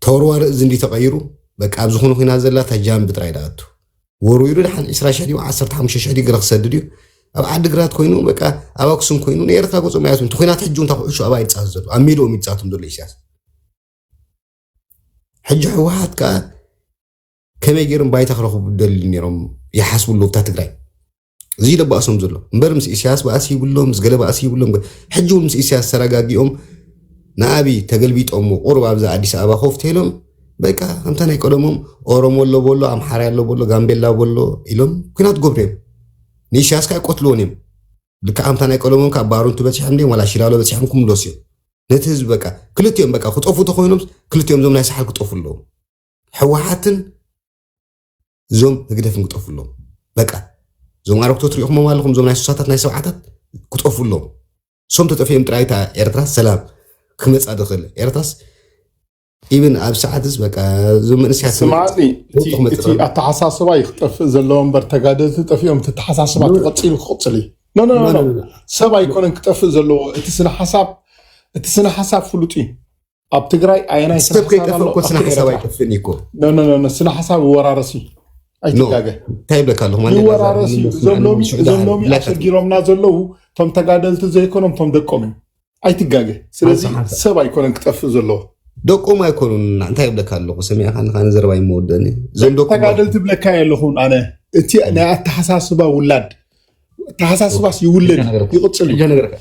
ተወርዋሪ እዚ እንዲ ተቐይሩ በቃ ኣብ ዝኾነ ኹናት ዘላ እታ ጃምቢ ጥራይ ደኣቱ ወርዊሩ ደሓን ዕስራ ሽሕ ድዩ ዓሰርተ ሓሙሽተ ሽሕ ድዩ ገለ ክሰድድ እዩ ኣብ ዓዲግራት ኮይኑ በቃ ኣብ ኣክሱም ኮይኑ ንኤርትራ ገጾም ኣያትም እቲ ኹናት ሕጂ እውን እታ ኩዕሾ ኣብኣ ይጻወት ዘሎ ኣብ ሜድኦም ይጻወቶም ዘሎ ኢሳያስ ሕጂ ህወሓት ከኣ ከመይ ገይሮም ባይታ ክረኽቡ ደልዩ ነይሮም ይሓስቡ ኣለዉ እታ ትግራይ እዚ ደባእሶም ዘሎ እምበር ምስ ኢሳያስ ባእሲ ይብሎም ምስ ገለ ባእሲ ይብሎም ሕጂ እውን ምስ ኢሳያስ ተረጋጊኦም ንኣብይ ተገልቢጦሞ ቁሩብ ኣብዛ ኣዲስ ኣበባ ኮፍ ተይሎም በቃ ከምታ ናይ ቀደሞም ኦሮሞ ኣሎ በሎ ኣምሓራይ ኣሎ በሎ ጋምቤላ በሎ ኢሎም ኩናት ገብሩ እዮም ንኢሳያስ ከዓ ይቆትልዎን እዮም ልካ ከምታ ናይ ቀደሞም ካብ ባሩ እንትበፂሖም ድዮም ዋላ ሽላሎ በፂሖም ክምለሱ እዮም ነቲ ህዝቢ በቃ ክልቲኦም በቃ ክጠፉ ተኮይኖም ክልቲኦም እዞም ናይ ሳሕል ክጠፉ ኣለዎም ህወሓትን እዞም ህግደፍን ክጠፉ ኣለዎም በቃ እዞም ኣረግቶት ሪኢኹሞም ኣለኹም እዞም ናይ ስሳታት ናይ ሰብዓታት ክጠፉ ኣለዎም እሶም ተጠፊኦም ጥራይ እታ ኤርትራ ሰላም ክመፃ ዝኽእል ኤርትራስ ኢብን ኣብ ሰዓትስ በቃ እዞም መንእስያት ስማዕኒ እቲ ኣተሓሳስባ እዩ ክጠፍእ ዘለዎ እምበር ተጋደልቲ ጠፊኦም እቲ ኣተሓሳስባ ተቐፂሉ ክቕፅል እዩ ሰብ ኣይኮነን ክጠፍእ ዘለዎ እቲ ስነ ሓሳብ እቲ ስነ ሓሳብ ፍሉጥ እዩ ኣብ ትግራይ ኣየናይ ስነ ሰብ ሓሳብ ከይጠፍእ ኣሎ እኮ ስነ ኣብቲ ሓሳብ ኤርትራ ኣይጠፍእን እዩ እኮ ኖ ኖ ኖ ኖ፣ ስነ ሓሳብ ይወራረስ እዩ ኣይትጋገ እንታይ ይብለካ ኣለኹ ማለት ይወራረስ እዩ እዞም ሎሚ እዞም ሎሚ ኣሸጊሮምና ዘለዉ እቶም ተጋደልቲ ዘይኮኖም እቶም ደቆም እዮም ኣይትጋገ ስለዚ ሰብ ኣይኮነን ክጠፍእ ዘለዎ ደቆም ኣይኮኑን እንታይ ይብለካ ኣለኹ ሰሚዕካ ንካ ንዘረባ ይመወደኒ እዞም ደቆም ተጋደልቲ ብለካ የለኹን ኣነ እቲ ናይ ኣተሓሳስባ ውላድ ኣተሓሳስባስ ይውለድ ይቕፅል እዩ ነገርካ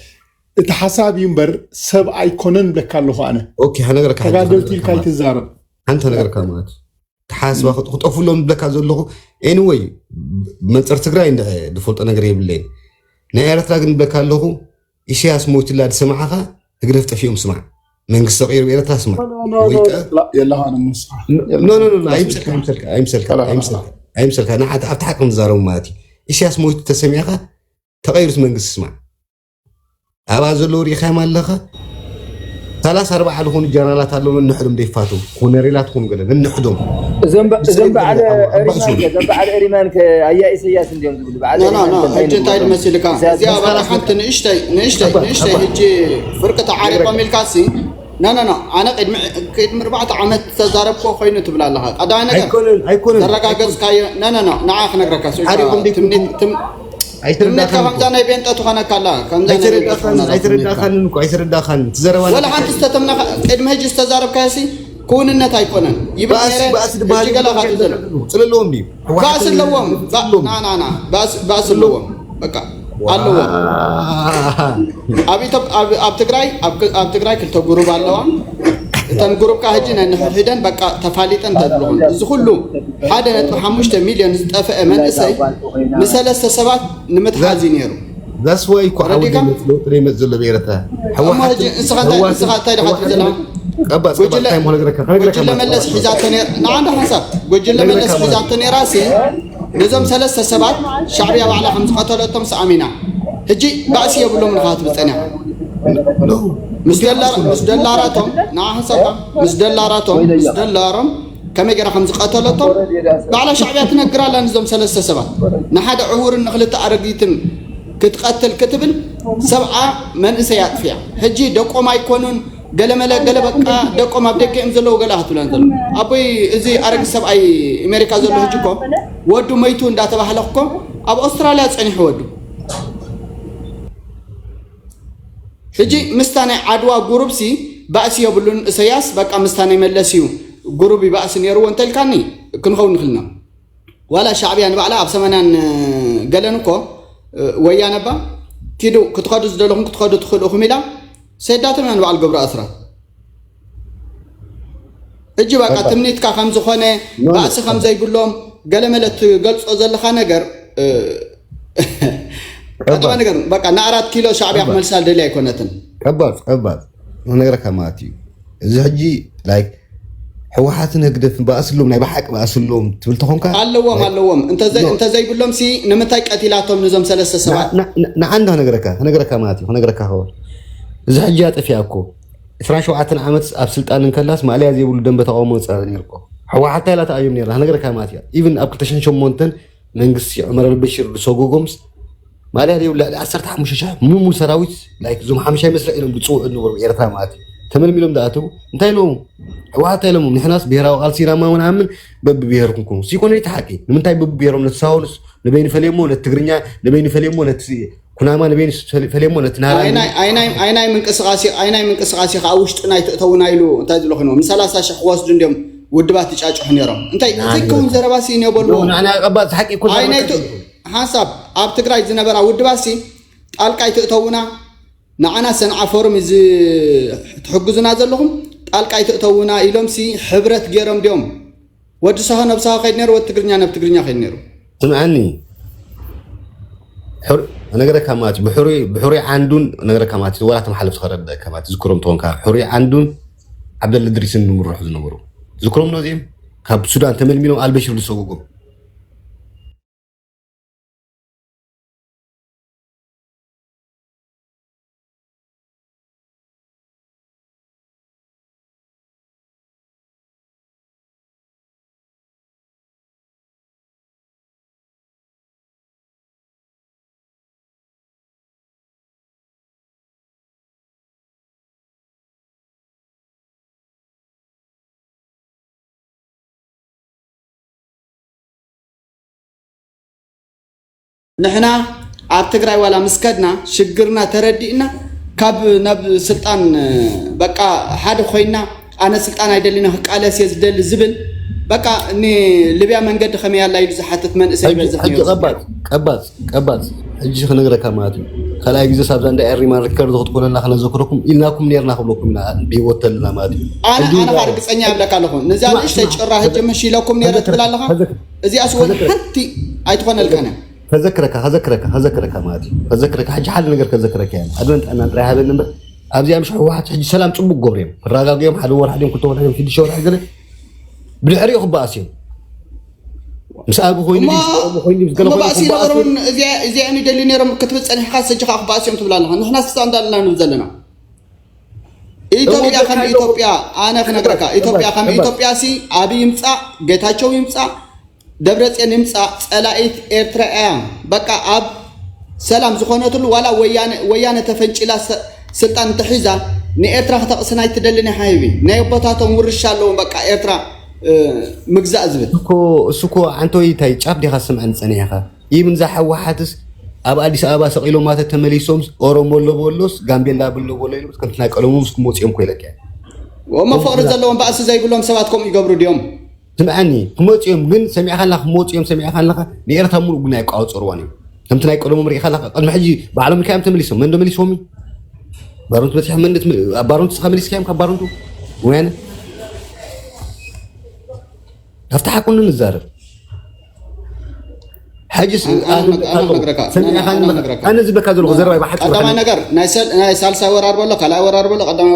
እቲ ሓሳብ እዩ እምበር ሰብ ኣይኮነን ብለካ ኣለኹ ኣነ ኦኬ ሃነገረካ ተጋደልቲ ኢልካ ኣይትዛረብ ሓንቲ ነገርካ ማለት እዩ። ተሓስባ ክጥ- ክጠፍሎም ብለካ ዘለኹ ኤኒወይ መንፅር ትግራይ እንደ ዝፈልጦ ነገር የብለይን ናይ ኤርትራ ግን ብለካ ኣለኹ ኢሳያስ ሞይትላ ዝሰማዕኻ ህግደፍ ጠፊኦም ስማዕ መንግስቲ ተቐይሩ ኤርትራ ስማዕ ወይ ከ- የለኻን ምስኻ ኖ ኖ ኖ ኣይምሰልካ ኣይምሰልካ ኣይምሰልካ ኣይምሰልካ ኣይምሰልካ ንሓ ኣብቲ ሓቂ ንዛረቡ ማለት እዩ ኢሳያስ ሞይቱ ተሰሚዕኻ ተቐይሩስ መንግስቲ ስማዕ ኣብኣ ዘለዉ ርኢኻዮም ኣለኻ ሰላሳ ኣርባዓ ዝኾኑ ጀነራላት ኣለዉ ነንሕዶም ዘይፋቱ ኮነሬላት ኾኑ ገለ ነንሕዶም እዞም በ- እዞም በዓል ኤሪማን ከ- እዞም በዓል ኤሪማን ከ ኣያ ኢሰያስ እንዲዮም ዝብሉ በዓል ኖ ኖ ኤሪማን ኖ ከ እንታይ ሕጂ እንታይ ይብሉ? ድመሲልካ ኢሳያስ እዚኣ በዓል በቃ ሓንቲ ንእሽተይ ንእሽተይ ንእሽተይ ሕጂ ፍርቂ ተዓሪቆም ኢልካ ሲ ኖ ኖ ኖ ኣነ ቅድሚ ቅድሚ ኣርባዕተ ዓመት ዝተዛረብኮ ኮይኑ ትብል ኣለኻ ቀዳማይ ነገር ኣይኮነን ኣይኮነን ዘረጋገጽካዮ ኖ ኖ ኖ ንዓ ክነግረካ ሲ ዓሪቆም ደይኮንኩም ትምኒት ትም- ትምኒትካ ኣይተረዳኻን ከምዛ ናይ ቤንጠ ትኾነካ ኣላ ከምዛ ናይ ቤንጠ ኣይተረዳኻን ትኾነካ ኣይተረዳኻን እኮ ኣይተረዳኻን ትዘረባ ወላ ሓንቲ ዝተተምናኻ ቅድሚ ሕጂ ዝተዛረብካዮ ሲ ክውንነት ኣይኮነን ይብል ባእሲ ነይረ ባእሲ ዝበሃል ሕጂ ገለ ካትብል ዘሎ ፅልለዎም ድዩ ባእሲ ኣለዎም ባ- ና ና ና ባእሲ ባእሲ ኣለዎም በቃ ኣለዎም ኣብ ኢትዮጵ- ኣብ- ኣብ ትግራይ ኣብ ክ- ኣብ ትግራይ ክልተ ጉሩብ ኣለዋ እተን ጉሩብካ ሕጂ ነንሕድሕደን በቃ ተፋሊጠን ተድልኹን እዚ ኩሉ ሓደ ነጥቢ ሓሙሽተ ሚልዮን ዝጠፍአ መንእሰይ ንሰለስተ ሰባት ንምትሓዝ እዩ ነይሩ ዛስዋይ እኮ ዓወት ረዲካ? ለውጥ ለይመፅ ዘሎ ብኤረትራ እሞ ሕጂ ንስኻ እንታይ- ንስኻ እንታይ ዲኻ ትብል ዘለኻ? ቀባፅ ቀባፅ ጉጅለ- እንታይ ምኾነ ዝረካ ከነግረካ ጉጅለ መለስ ሒዛቶ ነር ንዓንዳ ሓንሳብ ጉጅለ መለስ ሒዛቶ ነራ ሲ ነዞም ሰለስተ ሰባት ሻዕብያ ባዕላ ከም ዝቐተለቶም ሰኣሚና ሕጂ ባእሲ የብሎም ንኻ ትብል ጸኒኻ ምስ ደላ- ምስ ደላራቶም ንዓ ሓንሳብካ ምስ ደላራቶም ምስ ደላሮም ከመይ ገይራ ከም ዝቐተለቶም ባዕላ ሻዕብያ ትነግር ኣላ። ንዞም ሰለስተ ሰባት ንሓደ ዕውርን ንክልተ ኣረጊትን ክትቐትል ክትብል ሰብዓ መንእሰይ ኣጥፊያ። ሕጂ ደቆም ኣይኮኑን ገለመለ ገለ በቃ ደቆም ኣብ ደገ እዮም ዘለዉ ገለ ክትብለን ዘሎ ኣቦይ። እዚ ኣረጊት ሰብኣይ ኣሜሪካ ዘሎ ሕጂ እኮ ወዱ መይቱ እንዳተባህለ እኮ ኣብ ኣውስትራልያ ጸኒሑ ወዱ። ሕጂ ምስታ ናይ ዓድዋ ጉሩብ ሲ ባእሲ የብሉን። እሰያስ በቃ ምስታ ናይ መለስ እዩ ጉሩብ ይባእሲ ነይርዎ እንተልካኒ ክንኸውን ንኽልና። ዋላ ሻዕብያ ንባዕላ ኣብ ሰማንያን ገለን እኮ ወያነ እባ ኪዱ ክትኸዱ ዝደለኹም ክትኸዱ ትኽእሉ ኢኹም ኢላ ሰዳቶም ኢና ንበዓል ገብሩ ኣስራት። ሕጂ በቃ ትምኒትካ ከም ዝኾነ ባእሲ ከም ዘይብሎም ገለመለ ትገልጾ ዘለኻ ነገር ቀጠባ ነገር በቃ ንኣራት ኪሎ ሻዕብያ ክመልሳ ደልያ ኣይኮነትን። ቀባጽ ቀባጽ ነገረካ ማለት እዩ። እዚ ሕጂ ላይክ ህወሓትን ህግደፍን ባእስሎም ናይ ብሓቂ ባእስሎም ትብል ተኾንካ ኣለዎም ኣለዎም እንተዘይብሎም ሲ ንምንታይ ቀቲላቶም ንዞም ሰለስተ ሰባት ንዓንዶ ክነግረካ ክነግረካ ማለት እዩ ክነግረካ ከውን እዚ ሕጂ ኣጠፊያ እኮ ዕስራን ሸውዓተን ዓመት ኣብ ስልጣን እንከላስ ማእለያ ዘይብሉ ደንበ ተቃውሞ ንፅዕር ነርኮ። ሕወሓት ኢላ ተኣብዮም ነርና ክነግረካ ማለት እያ። ኢቭን ኣብ ክልተ ሽሕን ሸሞንተን መንግስቲ ዑመር ኣልበሽር ዝሰጎጎምስ ማእለያ ዘይብሉ ልዕሊ ዓሰርተ ሓሙሽተ ሽሕ ሙሉሙሉ ሰራዊት ላይክ እዞም ሓምሻይ መስርዕ ኢሎም ዝፅውዑ ዝነበሩ ኤርትራ ማለት እዩ ተመልሚሎም ዝኣተዉ እንታይ ኢሎም? ሕወሓት እንታይ ኢሎም? ንሕናስ ብሄራዊ ቃልሲ ኢና ምናምን በብብሄርኩም ኩኑ ሲኮነ እቲ ሓቂ ንምንታይ በብብሄሮም ነቲ ሳሆንስ ንበይኑ ፈለየሞ ነቲ ትግርኛ ንበይኑ ፈለየሞ ነቲ ኩናማ ንበይኑ ፈለየሞ ነቲ ናራ ኣይናይ ምንቅስቃሴ ኣይናይ ምንቅስቃሴ ከዓ ውሽጥና ኣይትእተውና ኢሉ እንታይ ዝብሎ ኮይኑ ምስ ሰላሳ ሽሕ ክወስዱ እንዲዮም ውድባት ይጫጭሑ ነይሮም እንታይ ዘይከውን ዘረባ ሲ እኒኦ በልዎ ንዓና ቀባጽ ሓቂ ኩሉ ኣይናይ ሓንሳብ ኣብ ትግራይ ዝነበራ ውድባት ሲ ጣልቃ ኣይትእተውና ንዓና ሰንዓ ፎርም እዚ ትሕግዙና ዘለኹም ጣልቃ ኣይትእተውና ኢሎም ሲ ሕብረት ገይሮም ድዮም ወዲ ሳሆ ናብ ሳሆ ከይድ ነይሩ ወዲ ትግርኛ ናብ ትግርኛ ከይድ ነይሩ ስምዐኒ ነገረካ ማለት ብሕሩይ ዓንዱን ነገረካ ማለት ዋላ ተመሓለፍ ዝኸረደ ከማት ዝክሮም ተኾንካ ሕሩይ ዓንዱን ዓብደል እድሪስን ንምርሑ ዝነበሩ ዝክሮም ነው እዚኦም ካብ ሱዳን ተመልሚሎም ኣልበሽር ዝሰጉጎም ንሕና ኣብ ትግራይ ዋላ ምስ ከድና ሽግርና ተረዲእና ካብ ናብ ስልጣን በቃ ሓደ ኮይና ኣነ ስልጣን ኣይደልን ክቃለስ እየ ዝደሊ ዝብል በቃ ንልብያ መንገዲ ከመይ ኣላ ኢሉ ዝሓትት መንእሰይ ይበዝሕ ነይሩ። ቀባጽ ቀባጽ ቀባጽ ሕጂ ክነግረካ ማለት እዩ ካልኣይ ግዜ ሳብዛ እንዳ ኤሪማን ሪከርድ ክትኮነና ክነዘክረኩም ኢልናኩም ነርና ክብለኩም ኢና ብሂወት ተለና ማለት እዩ ኣነ ኣነ ርግፀኛ ይብለካ ኣለኹ ነዚኣ ንእሽተይ ጭራ ሕጂ ምሽ ኢለኩም ነረ ትብል ኣለኻ እዚኣስ ወላ ሓንቲ ኣይትኾነልካን እያ ከዘክረካ ከዘክረካ ከዘክረካ ማለት እዩ ከዘክረካ ሕጂ ሓደ ነገር ከዘክረካ እያ ኣድመን ጥዕና ጥራይ ሃበኒ እምበር ኣብዚኣ ምሽ ህወሓት ሕጂ ሰላም ፅቡቅ ገብሩ እዮም ክረጋግዮም ሓደ ወርሓ ድዮም ክልተ ወርሓ ድዮም ሽዱሽተ ወርሓ ገለ ብድሕሪኡ ክበኣስ እዮም ምስ ኣቢ ኮይኑ ኮይኑ ዝገለ ኮይኑ ክበኣስ ይነበሮም እዚኦም ይደልዩ ነይሮም ክትብል ፀኒሕካ ሰጅኻ ክበኣስ እዮም ትብል ኣለኻ ንሕና ስሳ እንዳለና ንብል ዘለና ኢትዮጵያ ከም ኢትዮጵያ ኣነ ክነግረካ ኢትዮጵያ ከም ኢትዮጵያ ሲ ኣቢ ይምፃእ ጌታቸው ይምፃእ ደብረፅዮን ይምፃእ ፀላኢት ኤርትራ እያ በቃ ኣብ ሰላም ዝኾነትሉ ዋላ ወያነ ተፈንጭላ ስልጣን እንተሒዛ ንኤርትራ ክተቕስና ኣይትደልን እያ ሓይቢ ናይ ኣቦታቶም ውርሻ ኣለዎም በቃ ኤርትራ ምግዛእ ዝብል እኮ እሱ እኮ ዓንተወይ እንታይ ጫፍ ዲኻ ስምዐን ጸኒሕኻ ኢብን እዛ ሕወሓትስ ኣብ ኣዲስ ኣበባ ሰቒሎማ ተተመሊሶምስ ኦሮሞ ኣለዎ ኣሎስ ጋምቤላ ኣለዎ ኣሎ ኢሎም ከምቲ ናይ ቀለሞምስ ክመፁ እዮም ኮይለካ እሞ ፍቕሪ ዘለዎም ባእሲ ዘይብሎም ሰባት ከምኡ ይገብሩ ድዮም ስምዐኒ ክመፁ እዮም ግን ሰሚዕካ ኣለካ ክመፁ እዮም ሰሚዕካ ኣለካ ንኤርትራ ሙሉእ ግን ኣይቋፀርዋን እዮም ከምቲ ናይ ቀደሞም ርኢካ ኣለካ ቅድሚ ሕጂ ባዕሎም ኢልካ እዮም ተመሊሶም መን ዶ መሊስዎም እዩ ባሮንቱ በፂሖም መን ኣብ ባሮንቱ ስኻ መሊስካ እዮም ካብ ባሮንቱ ወያነ ካብቲ ሓቁ ንዛረብ ሕጅስ ኣነ ዝብለካ ዘለኹ ዘረባ ብሓቂ ቀዳማይ ነገር ናይ ሳልሳይ ወራር በሎ ካልኣይ ወራር በሎ ቀዳማይ